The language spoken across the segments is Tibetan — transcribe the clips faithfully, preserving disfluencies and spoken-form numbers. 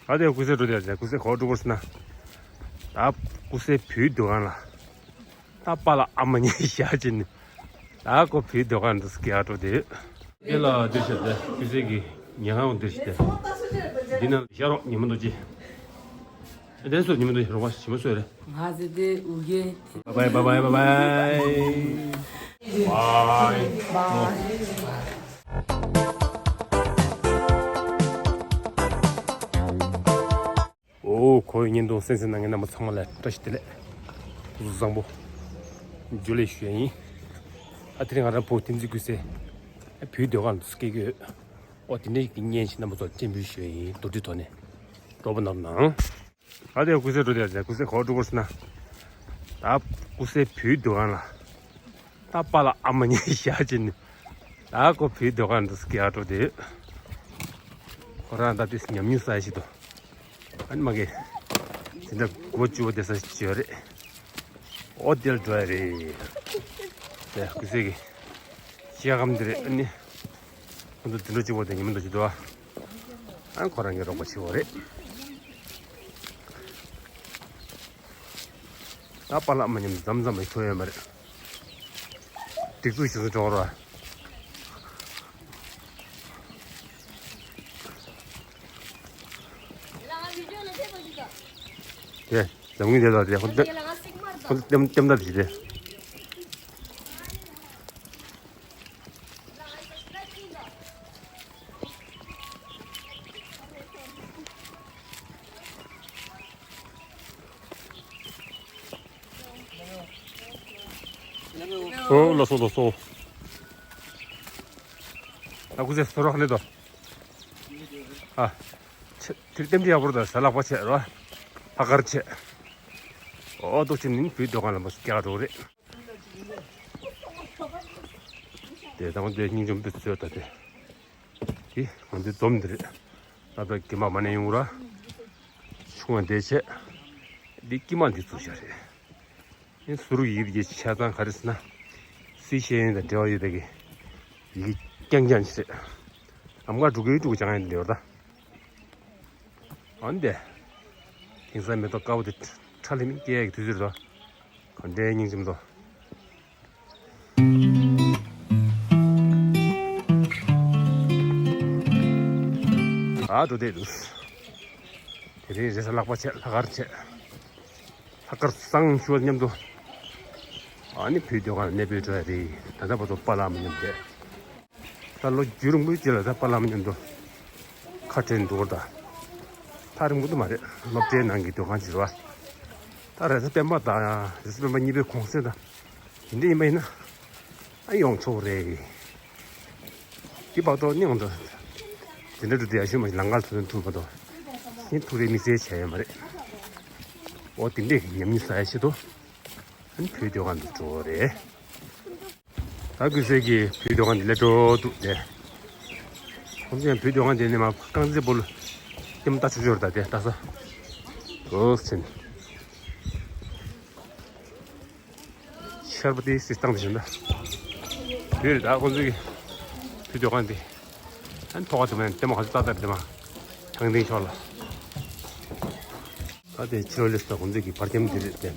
ད་དེ་ཀུ་སེ་འགྲོ་དེ་ཀུ་སེ་གོ་འགྲོ་དགོས་ཟེར་ན། ད་ཀུ་སེ་བུའི་འདོད་ཁང་ལ། ད་པཱ་ལགས་ཨ་མ་གཉིས་བཞག་བྱས་ནས། ད་ཁོ་བུའི་འདོད་ཁང་དུ་སྐྱེལ་འགྲོ་དེ། དེ་ལ་འདིར་བཞག་སྟེ་ཀུ་སེ་གི་ཉལ་ཁང་འདིར་བཞག་སྟེ། འདི་ན་ཤ་རོགས་ཉི་མ་འདུག་ཅི། དེ་ཚོ་ཉི་མ་འདུག་རོགས་པ་ཞིམ་པོ་བཟོས་རེད། ང་ཟེར་ཏེ་ཨུ་གེ། Bye bye, bye bye, bye bye. Bye. ཨོ། ཁོ་བོའི་བརྙན་ཐུང་གསན་གཟིགས་གནང་མཁན་རྣམ་པ་ཚང་མ་ལ་བཀྲ་ཤིས་བདེ་ལེགས། སྐུ་གཟུགས་བཟང་པོ། འཇུ་ལེ་ཞུ་ཡ་ཡིན། ཨ་དེ་རིང་ང་རང་བུ་བསྟན་འཛིན་ཀུན་གསལ། ཨ་བུའི་འདོད་ཁང་དུ་སྐྱེལ་གྱི་ཡོད། ཨོ་དེ་འདྲའི་གི་བརྙན་ཞིག་རྣམ་པ་ཚོར་སྤྱན་འབུལ་ཞུ་ཡ་ཡིན། དུར་ཁྲོད་ཐོག་ནས། རོགས་པ་གནང་རོགས་གནང་། ཨ་དེ་ཀུན་གསལ་འགྲོ་དེ་ཀུན་གསལ་གོ་འགྲོ་དགོས་ཟེར་ན། ད་ཀུན་གསལ་བུའི་འདོད་ཁང་ལ། ད་པཱ་ལགས་ཨ་མ་གཉིས་བཞག་བྱས་ནས། ད་ཁོ་བུའི་འདོད་ཁང་དུ་སྐྱེལ་འགྲོ་དེ། ཁོ་རང་ད་དེ་ཉམས་མྱོང་ས་ཞིག་འདུག་ཨ་ནི་མ་གི། དེ་འདྲ་སྒོ་བཅུ་པོ་དེ་ས་ཞིག་བརྗོད་རེད། ཨོ་དེ་ལ་འགྲོ་ཡ་རེད། དེ་ཀུན་གསལ་གི། སྐྱེ་ཁམས་དེ་རེད་ཨ་ནི། ཁོ་ཚོ་དེ་འགྲོ་གཅིག་པོ་དེ་ཉི་མ་འདུག་ཅིག་འདུག་ཨ། ཨ་ཁོ་རང་གི་རོགས་པ་བྱེད་འོ་རེད། ད་པཱ་ལགས་མ་ཉམས་མཚམས་མཚམས་ལ་ཁྱོད་ཡོད་མ་རེད། སྒྲིག་འཛུགས་བྱེད་སུ་འགྲོ་རོགས། དེ་ལམ་ངོས་དེ་ལ་དེ་ཁོ་ལྟེམ་ལྟེམ་ལྟ་དེ་དེ། ཨོ་ལགས་སོ་ལགས་སོ། ཨ་ཀུན་གསལ་སོ་རོགས་ལེ་དོ། ཨ། ཆེ་དེ་ལྟེམ་དེ་ཡག་པོ་རེད་ད། ཟ་ལག་པ་ཆེ་རོ། ལྷག་དཀར་ཆེ། ཨོ་ཏོག་ཅིག་ནི་བུའི་འདོད་ཁང་ལ་མ་སྐྱག་འགྲོ་རེད། དེ་དང་དེ་སྙིང་རྗེ་མོ་དཔེ་བཟོས་ད་དེ། དེ་ང་ཚོའི་འཛོམས་འདི་རེད། ད་ལྟ་དགེ་མ་མ་ནས་ཡོང་ར། ཆུང་བ་འདས་བྱས། འདི་དཀྱིལ་མ་འདི་བཙུགས་བཞག་རེད། ཨེ་ཟུར་ཡིབ་ཀྱི་ཆ་ཚང་ག་རེ་ཟེར་ན། སི་ཤེས་ཡོན་དང་འབྲེལ་བ་ཡོད་པའི་གི་ཡི་གེ་རྐྱང་རྐྱང་ཞིག་རེད། ཨམ་ཀ་འབྲུག་གི་འབྲུག་སྦྱང་ཡན་འདི་ཡོད་ད། འོན་ཏེ། དེང་སང་མེ་ཏོག་དཀར་པོ་དེ་ཁྲ་ལྷམ་སྐྱེ་ཡག་གི་དུས་ཚོད་རེད་ད། ག་འདྲའི་སྙིང་རྗེ་མོ་འདུག་ཨ་འགྲོ་བསྡད་འདུག་དེ་རིང་རེས་གཟའ་ལྷག་པ་བྱས། ལྷག་དཀར་བྱས། ལྷག་དཀར་བཟང་ཞུ་བ་མཉམ་དུ། ཨ་ནི་བུའི་འདོད་ཁང་ལ་གནས་སྤོས་འགྲོ་ཡ་རེད། ད་ལྟ་བར་དུ་པཱ་ལགས་མ་མཉམ་བསྡད། ད་ལོ་རྒྱུས་རིང་པོའི་རྗེས་ལ་ད་པཱ་ལགས་མ་མཉམ་དུ་ཁ་བྲལ་འདུག་གོ་ད། ཐག་རིང་པོ་དུ་མ་རེད། སློབ་གྲྭའི་ནང་གི་སྡོད་ཁང་ཅིག་རེད་བ། ད་རེས་གཟའ་སྤེན་པ་དང་རེས་གཟའ་སྤེན་པ་གཉིས་པའི་གུང་སེང་དང་དེ་འདྲ་ཡིན་པ་ཡིན་ན། ཨ་ཡོང་ཆོག་རེད། དེ་བར་དུ་སྙིང་དུ། དེ་འདྲ་འགྲོ་དུས་ཡག་ཤོས་མ་ཞིག་ལང་ཀར་ཐུག་ཐུག་མ་གཏོགས། ཤིན་ཐུག་རེ་དམིགས་བསལ་བྱས་ཡོད་མ་རེད། འོ་དེ་འདྲས་ཀྱི་ཉམས་མྱོང་ཟ་ཡ་ཆེད་དུ། ཨ་ནི་བུའི་སྡོད་ཁང་དུ་འགྲོ་རེད། ད་ཀུན་གསལ་གྱིས་བུའི་སྡོད་ཁང་དེ་སླེབས་འགྲོ་འདུག་དེ། ཁོང་ཚོས་ཡང་བུའི་སྡོད་ཁང་དེ་ནས་མར་རྐང་རྩེད་སྤོ་ལོ་ལྟད་མོ་ལྟ་ཆོག་ཆོག་རེད་ད། དེ་ལྟ་ས། འོ་ཟེར་ནས། ཤར་པ་དེ་སྲིད་སྟངས་དེ་བཞིན་ད། དེ་རེད་ད། ཁོང་ཚོས་ཀྱི་བུའི་སྡོད་ཁང་དེ། ཨ་ནི་ཐོག་ཁ་དེ་མ་ལྟད་མོ་ག་ཚོད་ལྟ་ལྟ་རེད་དེ་མ། ཐང་སྟེང་ཕྱོགས་ལ། ད་དེ་ཕྱི་ལོགས་སླེབས་ས་ཁོང་ཚོས་ཀྱི་བར་ཁྱམས་དེ་རེད་དེ།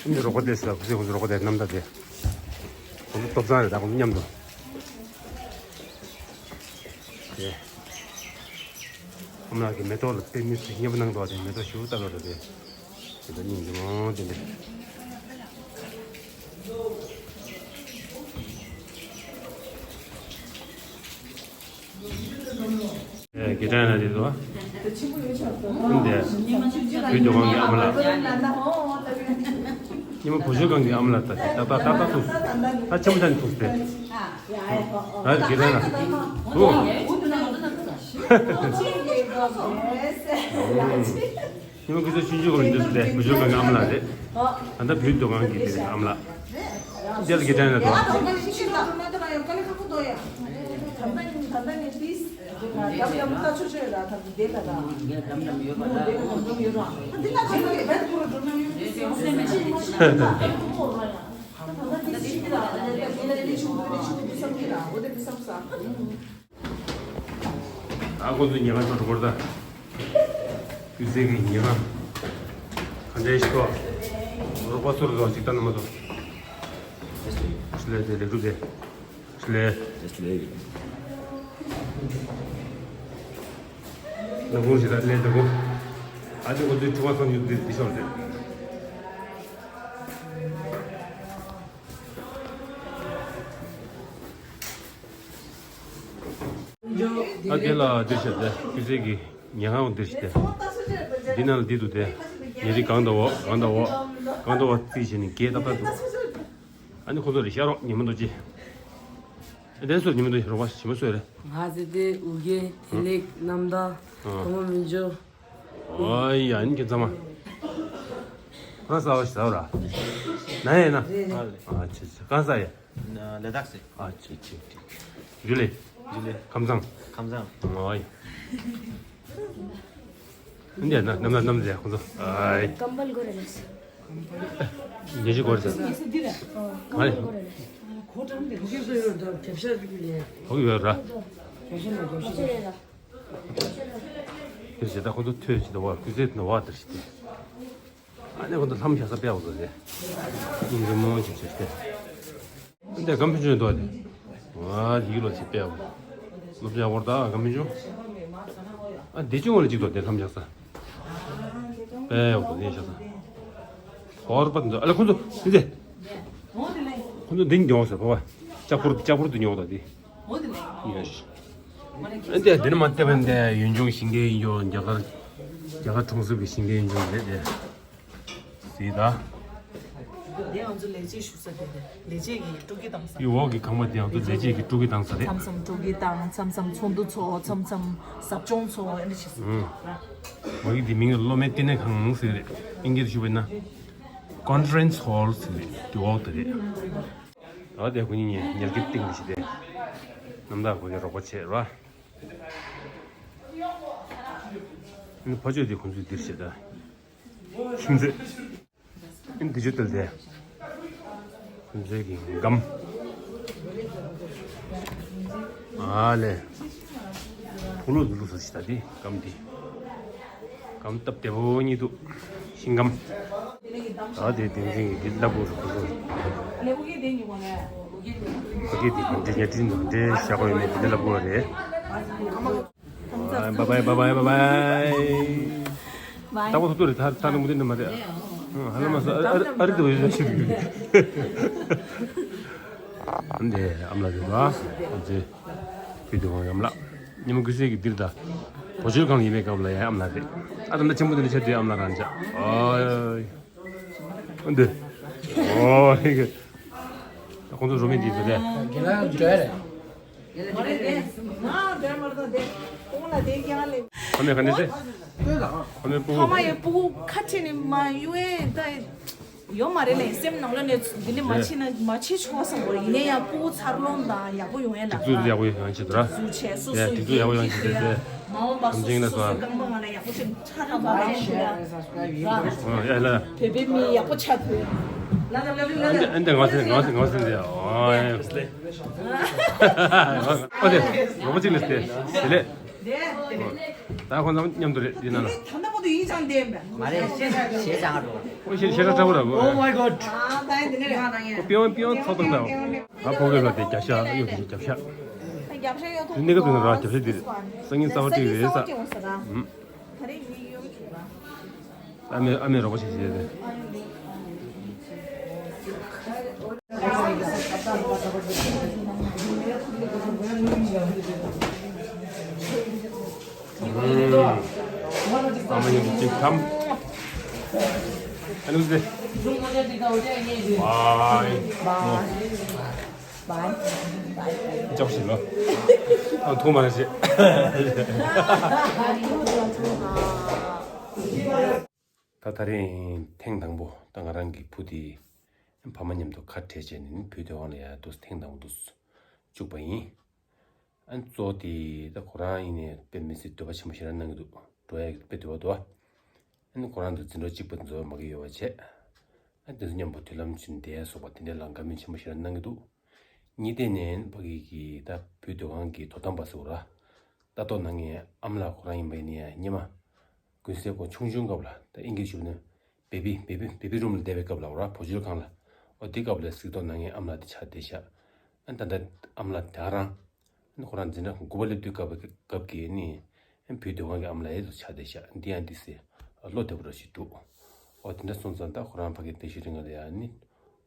ཨ་ནི་རོགས་པ་སླེབས་ས་ཁོང་ཚོས་ཁོང་ཚོའི་རོགས་པ་དེ་རྣམ་ཐར་དེ། ཁོང་ཚོ་སྟོབས་བཟང་རེད་ད། ཁོང་ཚོ་མཉམ་དུ། དེ། ཨ་མ་ལགས་ཀྱིས་མེ་ཏོག་ལ་དཔེ་མི་སྲིད་མཉེས་པོ་གནང་འདུག་བ། དེ་མེ་ཏོག་ཞེ་པོ་ལྟ་དགོས་རེད་དེ། དེ་ཚོ་སྙིང་རྗེ་མོ་དེ་འདྲ། ཨེ་དགེ་ཕྲན་ལ་དེ་ཚོ། འདི། བུའི་སྡོད་ཁང་གི་ཨ་མ་ལགས། ཉི་མ་བུ་བཅོལ་ཁང་གི་ཨ་མ་ལགས་ད་དེ་ཏག་ཏག་ཏག་ཏག་ཐུག་ད་ཆེན་པོ་ད་ནི་ཐུག་སྟེ། ད་དགེ་ཕྲན་ལ། འདུག་ཉི་མ་ཁུ་ཚོ་ཆུང་ཆུང་སྐབས་ནས་འདི་ཚོ་དེ་བུ་བཅོལ་ཁང་གི་ཨ་མ་ལགས་རེད། ད་ལྟ་བུའི་སྡོད་ཁང་གི་དེ་ཨ་མ་ལགས། འདི་ལ་དགེ་ཕྲན་ལ་འདུག་ཨ་ཁོ་ཚོ་ཉལ་ཁང་ཚོ་འགྲོ་གི་རེད་ད། ཀུན་གསལ་གྱི་ཉེ་རང་ག་འདྲའི་ཞིག་ཏོ། རོགས་པ་ཚོར་དོ་ཅིག་ལྟ་ན་མ་ཏོ། ཞི་ལེ་དེ་ལེགས་གྲུབ་དེ། ཞི་ལེ། ལ་ཁུང་ཞིག་ལ་ལེན་ད་ཁུང་། ཨ་ཅེ་ཁོ་ཚོའི་ཁྲི་བ་སང་ཉུག་དེ་དེ་ཤོར་དེ། ཨ་དེ་ལ་འདིར་བྱས་ཏེ་ཀུན་གསལ་གྱི་ཉལ་ཁང་འདིར་བྱས་ཏེ། འདི་ནང་ལ་འདི་འདུག་སྟེ། ཉལ་ཁྲི་གང་དང་འོག་གང་དང་འོག་གང་དང་འོག་རྩིས་བྱས་ནས་བརྒྱད་ཏག་ཏག་འདུག་ཨ་ནི་ཁོ་ཚོ་རེ་ཤ་རོགས་ཉི་མ་རྡོ་རྗེ། ཨ་དེ་ཚོར་ཉི་མ་རྡོ་རོགས་པ་ཞི་མ་སོས་རེད། ང་ཟེར་ཏེ་ཨུ་རྒྱན་བདེ་ལེགས་རྣམ་དག་ཨ་ཐོག་མ་མི་འཇོ། ཨོ་ཡ་ཨ་ནི་ཁྱེད་ཚང་མ། ཁོ་རང་གསར་བ་ཞིག་ཟ་བ་ར། ན་ཡ་ན། ཨ་ཆེ་ཆེ་གང་ཟ་ཡ། ལ་དྭགས་སེ། ཨ་ཆེ་ཆེ་ཆེ། ཇུ་ལེ། ཇུ་ལེ། ཁམས་བཟང་། ཁམས་བཟང་། ཨོ་ཡ། འདི་ན་ནམ་ན་ནམ་ཟེ་ཁོ་ཚོ། ཨའི། ཀམ་བལ་གོ་རེ་ལེ། ཉེ་ཞིག་གོ་རེ་ཟེ། ཨ་ལེ། ཀམ་བལ་གོ་རེ་ལེ། ཧོ་ཡོད་ར། ཁོ་ཚོ་རེ་ལ། དེར་བྱེད་ད་ཁོ་ཚོ་ཐོས་བྱེད་ད་བ་ཀུན་གསལ་ན་བ་དེར་བྱེད་དེ། ཨ་ནི་ཁོ་ཚོ་ལྷམ་བཞག་ས་དཔེ་འོ་ཚོ་རེད། ཨིན་རི་མོ་ཞིག་བྱེད་དེ། འདི་སྒམ་ཕུན་ཆུང་དོ་དེ། ཨ་ལི་ལོ་ཞིག་དཔེ་འོ། ལོ་བྱ་བོར་ད་སྒམ་ཕུན་ཆུང་། ཨ་འདི་ཅུང་འོ་ལ་ཅིག་དོ་དེ་ལྷམ་བཞག་ས། དཔེ་འོ་དེ་བཞག་ས། བོར་པ་འདི་ཨ་ལ་ཁོ་ཚོ་འདི་ཚེ། ཁོ་ཚོ་འདི་ཉོ་ས་བ་བ། ལྕགས་ཕོར་ལྕགས་ཕོར་དུ་ཉོ་ད་དེ། ཡོད། འདི་འདི་ནི་མ་བལྟས་པ་འདི་ཡུལ་ལྗོངས་ཞིང་སྡེའི་ཡུལ་ལྗོངས། རྒྱ་གར་རྒྱ་གར་གྲོང་གསེབ་ཀྱི་ཞིང་སྡེའི་ཡུལ་ལྗོངས་རེད་དེ། སྲིད་ད། འདི་ང་ཚོ་ལས་བྱེད་བཞུགས་ས་དེ་རེད། ལས་བྱེད་ཀྱི་སྤྲོ་སྐྱིད་བཏང་ས། ཡི་འོག་གི་ཁང་པ་འདི་ང་ཚོ་ལས་བྱེད་ཀྱི་སྤྲོ་སྐྱིད་བཏང་ས་རེད། མཚམས་མཚམས་སྤྲོ་སྐྱིད་བཏང་མཚམས་མཚམས་ཚོགས་འདུ་ཚོགས་མཚམས་མཚམས་ཟབ་སྦྱོང་ཚོགས་ཨ་ནི་བྱེད་ས། ཨུམ། འོག་གི་འདི་མིང་ལ་སློབ་མའི་བསྟི་གནས་ཁང་ཟེར་རེད། ཨིན་སྐད་དུ་ཞུ་བ་ཡིན་ན། Conference Hall ཟེར་རེད། འདི་འོག་དེ་རེད། ཨ་དེ་ཁོ་གཉིས་ཉལ་གྱི་སྟེང་དུ་ཞིག་སྟེ། རྣམ་དག་ཁོ་གཉིས་རོགས་པ་བྱེད་ར། ཨ་ནི་ཕ་ཆོས་དེ་ཁོང་ཚོས་འདིར་བྱེད་ད། ཁྱིམ་མཚེས། ཨ་ནི་འདི་ཆོས་དེར་དེ། ཁོང་ཚོའི་གི་སྒམ། ཨ་ལས། ཕུ་ལུ་འདི་ལུགས་སུ་ཞིག་ད་དེ་སྒམ་དེ། སྒམ་སྟབས་བདེ་པོ་གཉིས་འདུག་ཤིང་སྒམ། ཨ་དེ་དེ་འཛིན་གྱི་ལ་བུ་རུ་བུ་རུ། ཨ་དེ་དེ་ག་འདྲའི་ཉལ་ཁྲི་འདུག་འདྲའི་ཞག་པ་ཡོད་མེད་དེ་འདྲའི་ལ་བུ་རེད། བའི་བའི་བའི་བའི་བའི། ད་གོ་ཐུབ་ཐུབ་རེད། ད་ད་ནི་མུ་དེ་ནི་མ་རེད། ཧ་ལམ་མ་སོ་ཨ་རི་ཨ་རི་དུ་ཡོད་ཞིག་འདི་ཨམ་ལ་རེད་བ། ཨ་ཙི། བུ་དེ་བང་ཡམ་ལ། ཉི་མ་ཀུན་གསལ་གྱི་འདིར་ད། བོ་ཆོལ་གང་ཡིན་པའི་སྐབས་ལ་ཡང་ཨམ་ལ་རེད། ཨ་ད་ན་ཆེན་པོ་དེ་ནི་ཆེ་དུས་ཨམ་ལ་རང་ཅག་ཨོ་ཡ། འདི། ཨོ་ཡ། ད་ཁོང་ཚོ་རོ་མེད་འདི་ཚོ་རེད། དགེ་ལགས་འདྲ་རེད། ཕ་མས་ག་འདྲ་ཟེར། ཕ་མས་སྤུ་གུ། ཕ་མ་ཡི་སྤུ་གུ་ཁ་ཕྱེ་ནས་མ་གཡུག་ཨེ་ད། ཡོད་མ་རེད་ལས་སེམས་ནང་ལོགས་ནས་འདི་ནས་མ་ཕྱེ་ན་མ་ཕྱེ་ཆོག་བསམ་པ་ཡིན་ནའི་ཡང་སྤུ་གུ་འཚར་ལོངས་དང་ཡག་པོ་ཡོང་ཡ་ལ། སྒྲིག་འཛུགས་ཡག་པོ་ཡོང་ཡ་ཆེད་དུ་ར། སྒྲིག་འཛུགས་བྱས་སོ་སོ་ཡིན་གཅིག་དུ་ཡག་པོ་ཡོང་ཡ་ཆེད་དུ། མ་འོངས་པ་སོ་སོ་སོ་སོའི་རྐང་པ་ང་ལ་ཡག་པོ་ཅིག་ཆགས་ཐུབ་པ་ཡིན་ཞུ་ཡ། ཡ་ལ། བོད་པའི་མི་ཡག་པོ་ཆགས་ཐུབ། ཨ་འདི་ང་སེམས་ང་སེམས་ང་སེམས་དེ། ཨོ་དེ། ངོ་མ་ཅིག་ལས་དེ། དེ་ལས། ད་ཁོང་ཚང་མཉམ་དུ་རེད་འདི་ན་ལ། ད་ལྟ་བར་དུ་ཡིན་ཅང་བསྡད་མེད། མ་རེད་ཤེས་ཤེས་ཅང་འགྲོ། ཨོ་ཤེས་ཤེས་ར་ཁྲ་བོ་ར་བོ། Oh my god. ཨ་ད་ཡིན་འདི་ནས་རེད་ཧ་ད་ཡིན། ཨོ་པིའོ་པིའོ་ཚོགས་དང་ད། ཨ་ཕོ་གེ་ལ་དེ་རྒྱབ་ཤ་གཡོ་དེ་རྒྱབ་ཤ། རྒྱབ་ཤ་གཡོ་ཐོག་གནས་སྐབས་དེ་ན་ར་རྒྱབ་ཤ་དེ་རེད། སང་ཉིན་གསར་པ་སྤྲད་ཀྱི་རེད་ས། ཧུམ། ད་རེས་ཡིན་ཡོང་གི་ར། ཨ་མའི་ཨ་མའི་རོགས་པ་བྱེད་བྱེད་དེ། ཨ་མ་ཡིན་གཅིག་ཁམ། ཨ་ནུ་ཟེ། བའི། ཅོག་ཞིག་ལོ། ཨ་ཐུག་མ་རེད་ཞེས། ད་ད་རིང་ཐེངས་དང་པོ་ད་ང་རང་གི་བུ་དེ་ཕ་མ་མཉམ་དུ་ཁ་བྲལ་བྱས་ནས་ནི་བུ་དེ་དབང་ལ་ཡ་དུ་ཐེངས་དང་པོ་དུ་བཅུག་པ་ཡིན། ཨ་ནི་གཙོ་བོ་དེ་ད་ཁོ་རང་ཡིན་ནས་དཔེ་མི་སྲིད་འདོད་པ་ཆེན་པོ་ཞེ་དྲག་གནང་གི་འདུག་འགྲོ་ཡ་གི་དཔེ་འདོད་པ་འདུག་ཨ་ནི་ཁོ་རང་དུ་འཛིན་གྲྭ་གཅིག་པ་འཛོལ་མ་གི་ཡོད་པ་བྱས། ཨ་དེ་ཚོ་མཉམ་པོ་མདུན་ལམ་ཕྱིན་བསྡད་སོགས་པ་དེ་འདྲའི་ལ་དགའ་མོས་ཆེན་པོ་ཞེ་དྲག་གནང་གི་འདུག་གཉིས་ལྡན་ནས་ཕ་གི་གི་ད་བུའི་སྡོད་ཁང་གི་དོ་དམ་པ་ཟེར་བ་ར། ལྟ་རྟོག་གནང་མཁན་ཨ་མ་ལགས་ཁོ་རང་ཡིན་པ་ཡིན་ན་ཡང་སྔོན་མ། དུས་ཚོད་ཁོ་ཆུང་ཆུང་སྐབས་ལ་ད་ཨིན་སྐད་ཞུ་ན་བེ་བི་བེ་བི་བེ་བི་རུམ་ལ་བསྡད་པའི་སྐབས་ལ་འོ་ར་བུ་བཅོལ་ཁང་ལ་འོ་དེ་སྐབས་ལ་གཟིགས་རྟོག་གནང་མཁན་ཨ་མ་ལགས་དེ་ཆགས་བསྡད་ཤག་ཨ་ད་ལྟ་ཨ་མ་ལགས་དེ་རང་ཨ་ནི་ཁོ་རང་འཛིན་གྲྭ་དགུ་པ་སླེབས་དུས་སྐབས་སྐབས་ཀྱི་ནི་ཨ་བུའི་སྡོད་ཁང་གི་ཨ་མ་ལགས་ཡེ་ཚོ་ཆགས་བསྡད་ཤག་འདི་ཡང་འདི་སེ་བློ་བདེ་པོ་ར་ཞིག་འདུག་འོ་དེ་འདྲ་སོང་ཙང་ད་ཁོ་རང་ཕ་གི་བསྡད་ཤུལ་རིང་ལ་ཡ་ནི་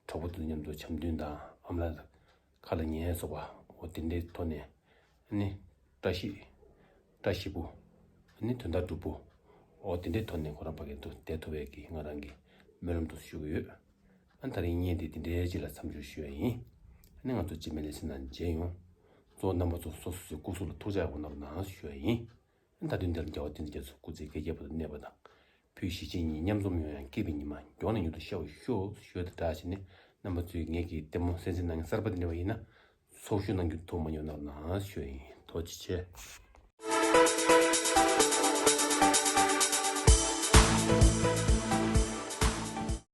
གྲོགས་པོ་དེ་མཉམ་དུ་འཆམ་མཐུན་དང་ཨ་མ་ལགས་ཁ་ལ་ཉན་སོགས་པ་འོ་དེ་འདྲའི་ཐོག་ནས་ནི་བཀྲ་ཤིས་བཀྲ་ཤིས་པོ་ནི་དོན་དག་འགྲུབ་པོ་འོ་དེ་འདྲའི་ཐོག་ནས་ཁོ་རང་ཕ་གི་འདུག་བསྡད་ཐུབ་པའི་གི་ང་རང་གི་སྨོན་ལམ་དུ་ཞུ་གི་ཡོད། ཨ་ད་རིང་བརྙན་དེ་དེ་འདྲའི་ཅིག་ལ་མཚམས་འཇོག་ཞུ་ཡ་ཡིན། ཨ་ནི་ང་ཚོ་རྗེས་མའི་ལེ་ཚན་ནང་མཇལ་ཡོང་། གཙོ་བོ་རྣམ་པ་ཚོ་སོ་སོ་སོའི་སྐུ་གཟུགས་ལ་ཐུགས་ཅག་ཡག་པོ་གནང་རོགས་གནང་ཞུ་ཡ་ཡིན། ཨ་ད་དུང་འདིར་རྒྱལ་བ་བསྟན་འཛིན་རྒྱ་མཚོ་སྐུ་ཚེ་བསྐལ་བརྒྱའི་བར་དུ་གནས་པ་དང་། བོད་གཞིས་བྱེས་གཉིས་མཉམ་འཛོམས་ཡོང་ཡ་སྐྱིད་པའི་ཉི་མ་མགྱོགས་ནས་མྱུར་དུ་ཤར་བར་ཤོག་ཞུ་ཡ་དང་སྦྲགས་བྱས་ནས་རྣམ་པ་ཚོས་ངེད་ཀྱི་ལྟད་མོ་གསན་གཟིགས་གནང་མཁན་གསར་པ་དེ་འདྲ་བ་ཡིན་ན། ཚོགས་ཞུགས་གནང་རྒྱུ་ཐུགས་མ་ཉོབ་གནང་རོགས་གནང་ཞུ་ཡ་ཡིན། ཐུགས་རྗེ་ཆེ།